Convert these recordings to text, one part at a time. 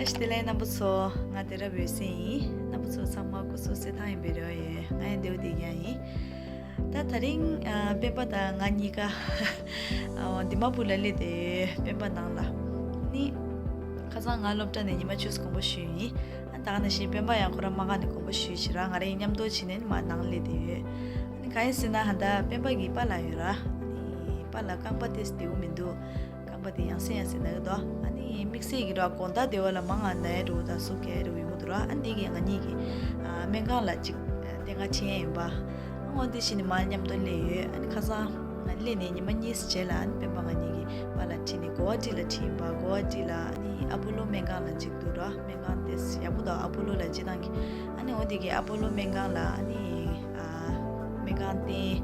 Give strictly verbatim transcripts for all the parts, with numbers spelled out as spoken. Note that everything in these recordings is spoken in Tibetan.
བཀྲ་ཤིས་བདེ་ལེགས་རྣམ་པ་ཚོ། ང་དེ་རབ་འོད་ཟེར་ཡིན། རྣམ་པ་ཚོ་ཚང་མ་སྐུ་གཟུགས་གསལ་ཐང་ཡིན་པའི་རེ་བ་ཡོད། ང་ཡང་བདེ་པོ་བསྡད་ཀྱི་ཡིན། ད་དེ་རིང་ཨ་སྤེན་པ་དང་ང་གཉིས་ཀ་ཨ་དི་མ་པུར་ལ་སླེབས་བསྡད་ཡོད། སྤེན་པ་ནང་ལ་ནི། ཁ་སང་ང་སློབ་གྲྭ་ནས་ཉི་མ་བཅུ་ཙམ་དགོངས་པ་ཞུས་ཡིན། ཨ་ད་ག་ནང་བཞིན་སྤེན་པ་ཡང་ཁོ་རང་སྨར་ཁམས་ནས་དགོངས་པ་ཞུས་བྱས་ར། ང་རང་མཉམ་དུ་བྱས་ནས་ནི་མར་ནང་སླེབས་བསྡད་ཡོད། ཨ་ནི་གང་ཡིན་ཟེར་ན་ཧ་ད་སྤེན་པ་གི་པཱ་ལགས་ཡོད་ར། ཨ་ནི་པཱ་ལགས་རྐང་པ་ཏོག་ཙམ་བདེ་པོ་མི་འདུག་རྐང་པ་དེ་ཡང་སེ་ཡང་སེ་ན་གི་འདུག་ཨ་ནི་དམིགས་བསལ་གྱི་ར་དགོང་དག་བདེ་པ་ལ་མང་ང་ན་ཡ་འགྲོ་དང་ཟུག་ག་རེ་ཡོང་གི་འདུག་ར། ཨ་ནི་དེ་གིས་ང་གཉིས་ཀྱིས་ཨ་སྨན་ཁང་ལ་ཅིག་ཨ་བསྟེན་ག་ཕྱིན་ཡ་ཡིན་པ། ཨ་འོ་དེ་བྱས་ནས་མར་མཉམ་དུ་སླེབས་ཡོད། ཨ་ནི་ཁ་སང་ང་སླེབས་ནས་ཉི་མ་གཉིས་རྗེས་ལ་ཨ་ནི་སྤེན་པ་ང་གཉིས་ཀྱིས་པཱ་ལགས་ཁྲིད་ནས་གོ་ཝ་ཊི་ལ་ཁྲིད་ཡིན་པ། གོ་ཝ་ཊི་ལ་ཨ་ནི་ཨ་པོ་ལོ་སྨན་ཁང་ལ་ཅིག་འདུག་ར། སྨན་ཁང་དེ་ཡག་པོ་འདུག་ཨ་པོ་ལོ་ལ་སྤྱིར་བཏང་གི། ཨ་ནི་འོ་དེ་གིས་ཨ་པོ་ལོ་སྨན་ཁང་ལ་ཨ་ནི་ཨ་སྨན་ཁང་བསྟེན།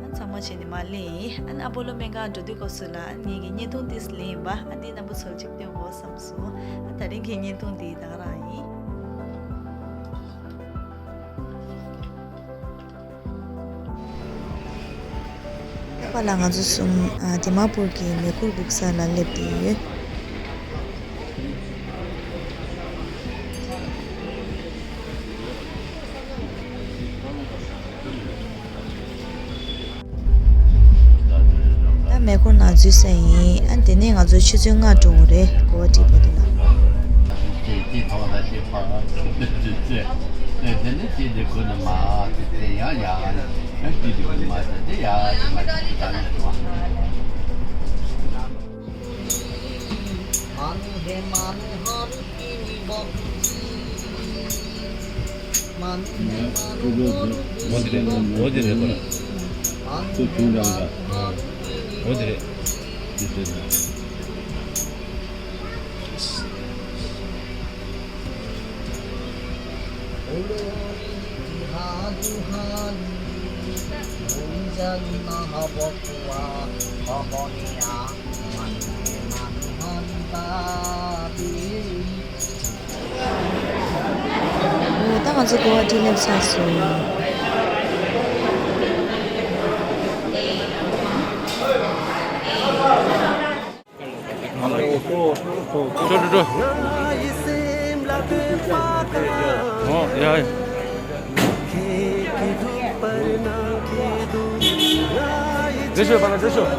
ཨ་ཚང་མ་བྱས་ནས་མར་སླེབས་ཡིན། ཨ་ནི་ཨ་པོ་ལོ་སྨན་ཁང་འགྲོ་དུས་སྐབས་སུ་ལ་ཨ་ནི་ངེད་ཀྱི་བརྙན་ཐུང་ཏོག་ཙམ་ལེན་ཡིན་པ། ཨ་འདི་རྣམ་པ་ཚོར་ཅིག་སྟོན་དགོས་བསམ་སོང་། ཨ་དེ་རིང་གི་བརྙན་ཐུང་འདི་ད་ག་རང་ཡིན། པཱ་ལགས་ང་ཚོ་གསུམ་ཨ་དི་མ་པུར་གྱི་མེ་འཁོར་སྒུག་ས་ལ་སླེབས་བསྡད་ཡོད། ད་མེ་འཁོར་ནང་འཛུལ་ས་ཡིན། ཨ་དེ་ནས་ང་ཚོ་ཆུ་ཚོད་ལྔ་འགྲོ་དགོས་རེད། གོ་བ་ཊི་བར་དུ་ལ། འོ་དེ་རེད་པ། འོ་དེ་རེད། འོ་ད་ང་ཚོ་གོ་བ་ཊི་སླེབས་ཚར་སོང་། འགྲོ་འགྲོ་འགྲོ། འོ་ཡ་ཡ། བདེ་ཤོད་པཱ་ལགས། བདེ་ཤོད།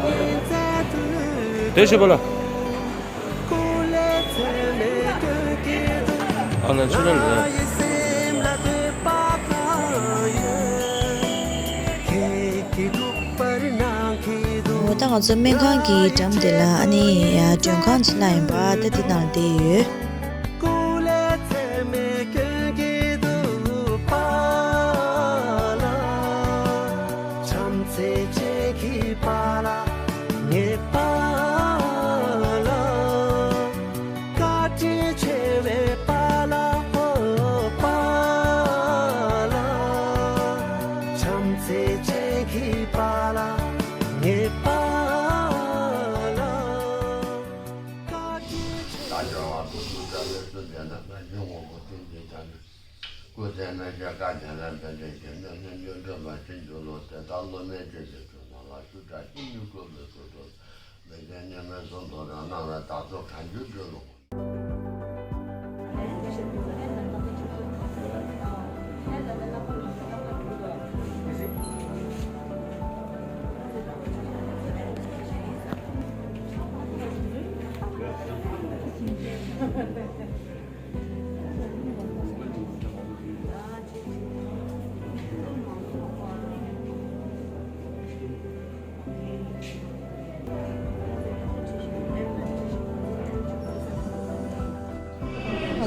བདེ་ཤོད་པཱ་ལགས། ཨ་ན་ཆུ་ལ་ལ། འོ་ད་ང་ཚོ་སྨན་ཁང་གི་འགྲམ་དེ་ལ་ཨ་ནི་མགྲོན་ཁང་ཅིག་བླངས་ཡིན་པ། ད་དེ་ནང་བསྡད་ཡོད།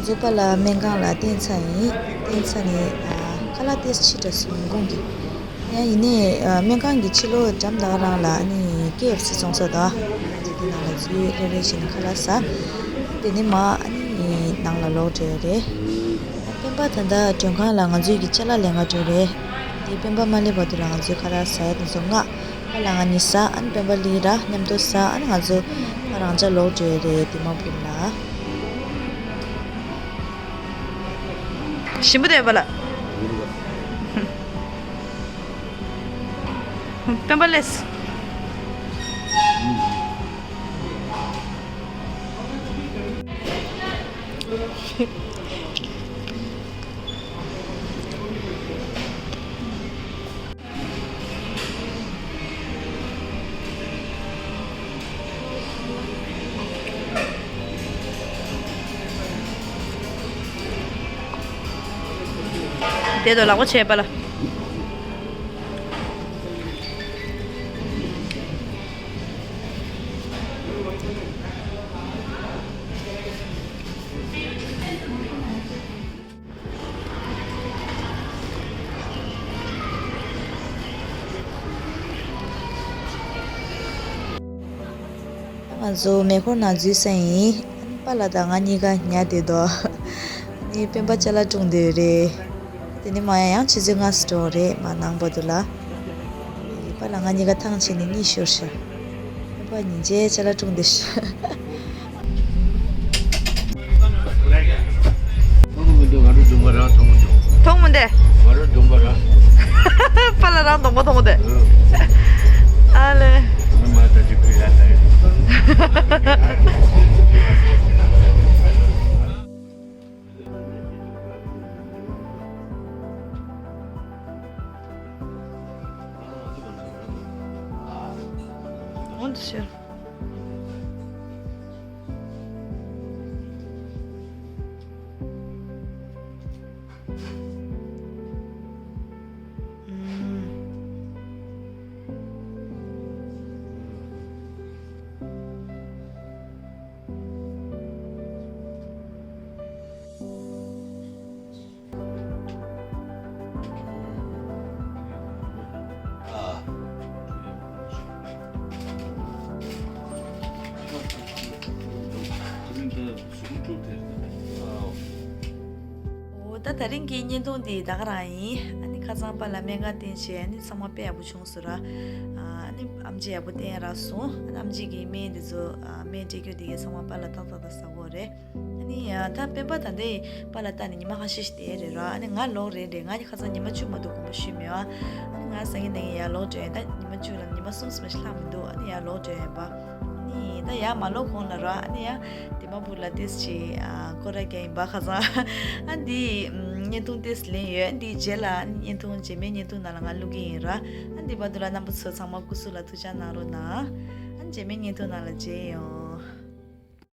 ང་ཚོ་པཱ་ལགས་སྨན་ཁང་ལ་བསྟན་ཚར་ཡིན། བསྟན་ཚར་ནས་ཨ་ཁ་ལག་ཏོག་ཙམ་ཕྱི་དྲགས་སོང་། ཉིན་གུང་གི། ཡང་ཡིན་ནའི་ཨ་སྨན་ཁང་གི་ཕྱི་ལོགས་འགྲམ་ད་ག་རང་ལ་ཨ་ནི་ཀེ་ཨེཕ་སི་བཙོང་ས་དང་། དེ་དེ་ནང་ལ་འཛུལ་རེ་རེ་བྱས་ནས་ཁ་ལག་ཟ། དེ་ནས་མར་ཨ་ནི་ནང་ལ་ལོག་འགྲོ་ཡ་རེད། སྤེན་པ་ད་ལྟ་མགྲོན་ཁང་ལ་ང་ཚོའི་གི་ཅ་ལག་ལེན་ག་འགྲོ་རེད། དེ་སྤེན་པ་མ་སླེབས་བར་དུ་ལ་ང་ཚོའི་ཁ་ལག་ཟ་ཡ་དེ་ཚོ་མངགས། པཱ་ལགས་ང་གཉིས་ཟ། ཨ་ནི་སྤེན་པ་ལི་ར་མཉམ་དུ་ཟ། ཨ་ནི་ང་ཚོ་ཕར་རང་ཅག་ལོག་འགྲོ་ཡ་རེད། དི་མ་པུར་ལ། ཞིམ་པོ་འདུག་པཱ་ལགས། སྤེན་པ་ལགས། དེ་དོ་ལག་པ་ཆད་པ་ལ། ང་ཚོ་མེ་འཁོར་ནང་འཛུལ་ས་ཡིན། ཨ་ནི་པཱ་ལགས་དང་ང་གཉིས་ཀ་ཉལ་བསྡད་འདུག་ཨ་ནི་སྤེན་པ་ཅ་ལག་བཀྲུང་བསྡད་ཡོད་རེད། དེ་ནས་མ་ཡ་ཡང་ཆུ་ཚོད་ལྔ་ཙམ་འགྲོ་རེད་མ་ནང་བར་དུ་ལ། པཱ་ལགས་ང་གཉིས་ཀ་ཐང་ཆད་ནས་གཉིད་ཤོར་ཤག་སྤེན་པ་ཉིན་རྗེས་ཅ་ལག་བཀྲུང་བསྡད་ཤག་མཐོང་མི་འདུག་ང་རང་གདོང་པ་རང་མཐོང་མི་འདུག་མཐོང་མི་འདུག་ང་རང་གདོང་པ་རང་། པཱ་ལགས་རང་གདོང་པ་མཐོང་མི་འདུག་ཨ་ལེ། ང་མ་ད་ཅིག་ཁུལ་ལ་ད་ཡོད། འོན་ཏེ་ཤེར། འོ་ད་དེ་རིང་གི་བརྙན་ཐུང་འདི་ད་ག་རང་ཡིན། ཨ་ནི་ཁ་སང་པཱ་ལགས་སྨན་ཁང་བསྟན་བྱས་ཨ་ནི་ཚང་མ་དཔེ་ཡག་པོ་བྱུང་སོང་ར། ཨ་ནི་ཨམ་ཆི་ཡག་པོ་བསྟན་རག་སོང་། ཨ་ནི་ཨམ་ཆི་གི་སྨན་འདི་ཚོ་ཨ་སྨན་སྤྲད་རྒྱུ་འདི་གའི་ཚང་མ་པཱ་ལགས་ཏག་ཏག་ཏག་ཟ་གོ་རེད། ཨ་ནི་ཡ་ད་སྤེན་པ་ད་ལྟའི་པཱ་ལགས་ལྟ་ནས་ཉི་མ་ཁ་ཤས་ཤིག་བསྡད་རེད་ར། ཨ་ནི་ང་ལོག་རན་རེད། ང་ཁ་སང་ཉི་མ་བཅུ་མ་གཏོགས་དགོངས་པ་ཞུས་མེད་པ། ཨ་ནི་ང་སང་ཉིན་ནས་ཡར་ལོག་འགྲོ་ཡིན། ད་ཉི་མ་བཅུ་ལ་ཉི་མ་གསུམ་ཙམ་ཞིག་ལྷག་མི་འདུག་ཨ་ནི་ཡར་ལོག་འགྲོ་ཡིན་པ། ཨ་ནི་ད་ཡར་མ་ལོག་གོང་ལ་ར། ཨ་ནི་ཡ་དི་མ་པུར་ལ་ཏོག་ཙམ་ཅིག་ཨ་སྐོར་ར་རྒྱག་ཡིན་པ་ཁ་སང་། ཨ་འདི་བརྙན་ཐུང་ཏོག་ཙམ་ལེན་ཡོད། ཨ་འདི་རྗེས་ལ་ཨ་ནི་བརྙན་ཐུང་རྗེས་མའི་བརྙན་ཐུང་ནང་ལ་ང་བླུག་གི་ཡིན་ར། ཨ་འདི་བར་དུ་ལ་རྣམ་པ་ཚོ་ཚང་མ་སྐུ་གཟུགས་ལ་ཐུགས་ཅག་གནང་རོགས་གནང་། ཨ་རྗེས་མའི་བརྙན་ཐུང་ནང་ལ་མཇལ་ཡོང་།